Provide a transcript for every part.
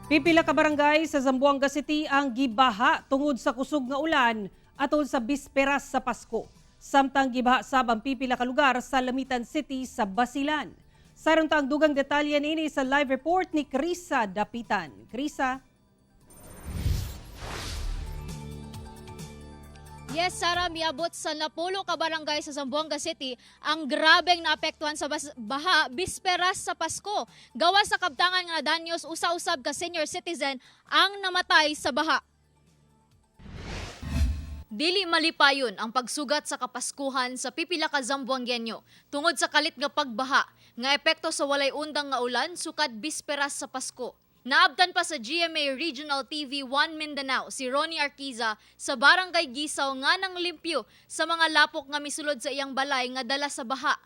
Pipila ka barangay sa Zamboanga City ang gibaha tungod sa kusog nga ulan atol sa bisperas sa Pasko. Samtang gibaha sab ang pipila ka lugar sa Lamitan City sa Basilan. Saron ta ang dugang detalye niini sa live report ni Krisa Dapitan. Krisa? Yes, Sara, miabot sa napulo ka barangay sa Zamboanga City ang grabeng naapektuhan sa baha bisperas sa Pasko. Gawa sa kabtangan nga danyos, usa-usab ka senior citizen ang namatay sa baha. Dili malipayon ang pagsugat sa Kapaskuhan sa pipila ka Zamboangueño tungod sa kalit nga pagbaha nga epekto sa walay undang nga ulan sukad bisperas sa Pasko. Naabtan pa sa GMA Regional TV 1 Mindanao si Ronnie Arquiza sa Barangay Gisaw nga nang limpyo sa mga lapok nga misulod sa iyang balay nga dala sa baha.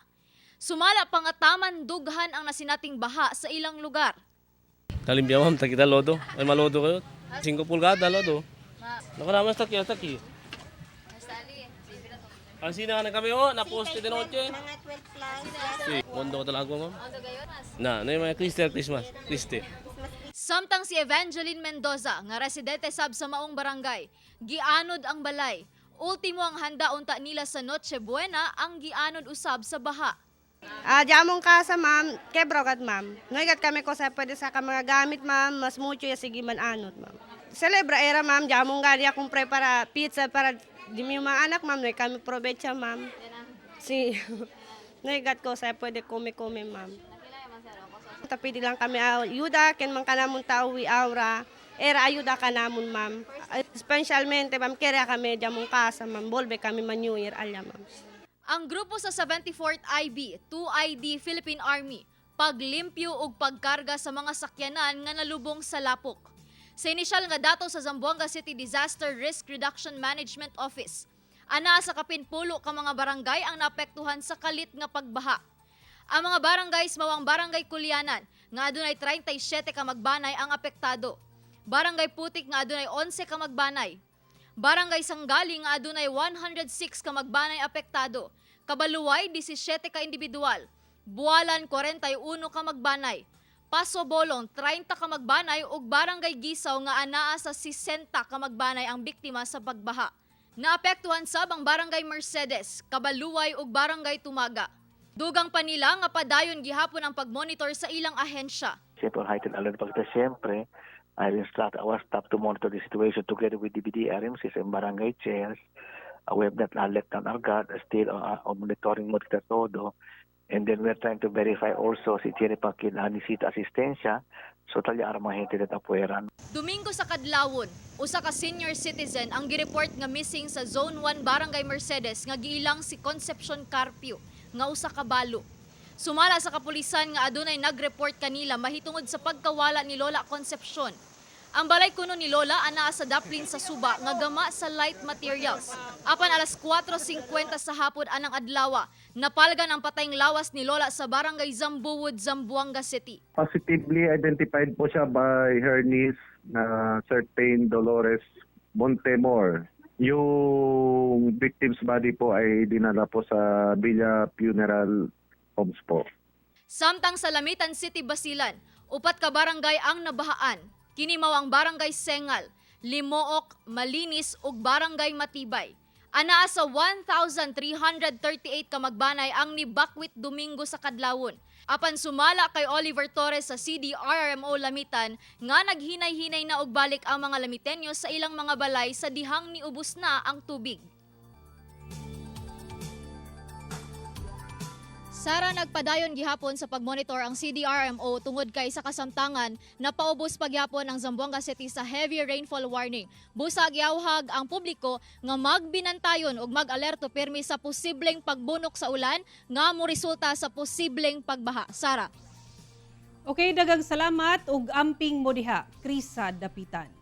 Sumala pa nga taman dughan ang nasinating baha sa ilang lugar. Kalimpia, ma'am, takita lodo. Ay, malodo kayo. 5 pulgada lodo. Naku naman, taki, taki. Ang sina na kami, oh, naposte de noche. Mga 12 plus. Si, mondo ko talaga, ma'am. Na, na yung mga Christy, Christmas, Christy. Samtang si Evangeline Mendoza, nga residente sab sa maong barangay, gianod ang balay. Ultimo ang handa unta nila sa Noche Buena ang gianod usab sa baha. Ah, di among kasa, ma'am, kebro kat, ma'am. Noigat kami ko sa pwede sa ka mga gamit, ma'am, mas mucho ya sige man anot, ma'am. Celebra era, ma'am, di among gari akong prepara pizza para di mi mga anak, ma'am, noy kami probecha, ma'am. Si noigat ko sa pwede kumi-kumi, ma'am. Tapi di lang kami ayuda ken man kanamon tao wi aura. Era ayuda ka namon, ma'am. Especialmente, ma'am, kere kami di among kasa, ma'am. Bolbe kami man New Year alya, ma'am. Ang grupo sa 74th IB, 2ID Philippine Army, paglimpyo ug pagkarga sa mga sakyanan nga nalubong sa lapok. Sa inisyal nga dato sa Zamboanga City Disaster Risk Reduction Management Office, anaa sa kapinpulo ka mga barangay ang naapektuhan sa kalit nga pagbaha. Ang mga barangays mao ang Barangay Kulyanan nga adunay 37 ka magbanay ang apektado. Barangay Putik nga adunay 11 ka magbanay. Barangay Sanggali nga adunay 106 ka magbanay apektado. Kabaluay 17 ka individual. Bualan 41 ka magbanay. Paso Bolong 30 ka magbanay ug Barangay Gisaw nga anaa sa 60 ka magbanay ang biktima sa pagbaha. Naapektuhan sab ang Barangay Mercedes, Kabaluay ug Barangay Tumaga. Dugang pa nila nga padayon gihapon ang pagmonitor sa ilang ahensya. Siyempre, on heightened alert pa kita. Siyempre, I instruct our staff to monitor the situation together with DBD, RMCs, and barangay chairs. We have not let down our guard, still on monitoring mode kita todo. And then we're trying to verify also si tiene pa kinahanglan asistencia. So talya ang mga gente that apueran. Domingo sa Kadlawon, usa ka senior citizen ang gireport nga missing sa Zone 1 Barangay Mercedes nga giilang si Concepcion Carpio nga usa ka balo. Sumala sa kapulisan nga adunay nagreport kanila mahitungod sa pagkawala ni Lola Concepcion. Ang balay kuno ni Lola anaa sa daplin sa suba nga gama sa light materials. Apan alas 4:50 sa hapon anang adlawa, napalgan ang patayng lawas ni Lola sa Barangay Zambuwod, Zamboanga City. Positively identified po siya by her niece na certain Dolores Montemor. Yung victim's body po ay dinala po sa Villa Funeral Homes po. Samtang sa Lamitan City, Basilan, upat ka barangay ang nabahaan. Kini mao ang Barangay Sengal, Limook, Malinis ug Barangay Matibay. Anaa sa 1,338 ka magbanay ang nibakwit Domingo sa Kadlawon. Apan sumala kay Oliver Torres sa CDRRMO Lamitan nga naghinay-hinay na og balik ang mga Lamitenyo sa ilang mga balay sa dihang niubos na ang tubig. Sara, nagpadayon gihapon sa pagmonitor ang CDRMO tungod kay sa kasamtangan napaubos pagyapon ang Zamboanga City sa heavy rainfall warning. Busag yawhag ang publiko nga magbinantayon ug mag-alerto pirmi sa posibleng pagbunok sa ulan nga moresulta sa posibleng pagbaha. Sara. Okay, dagang salamat ug amping mo diha, Krisa Dapitan.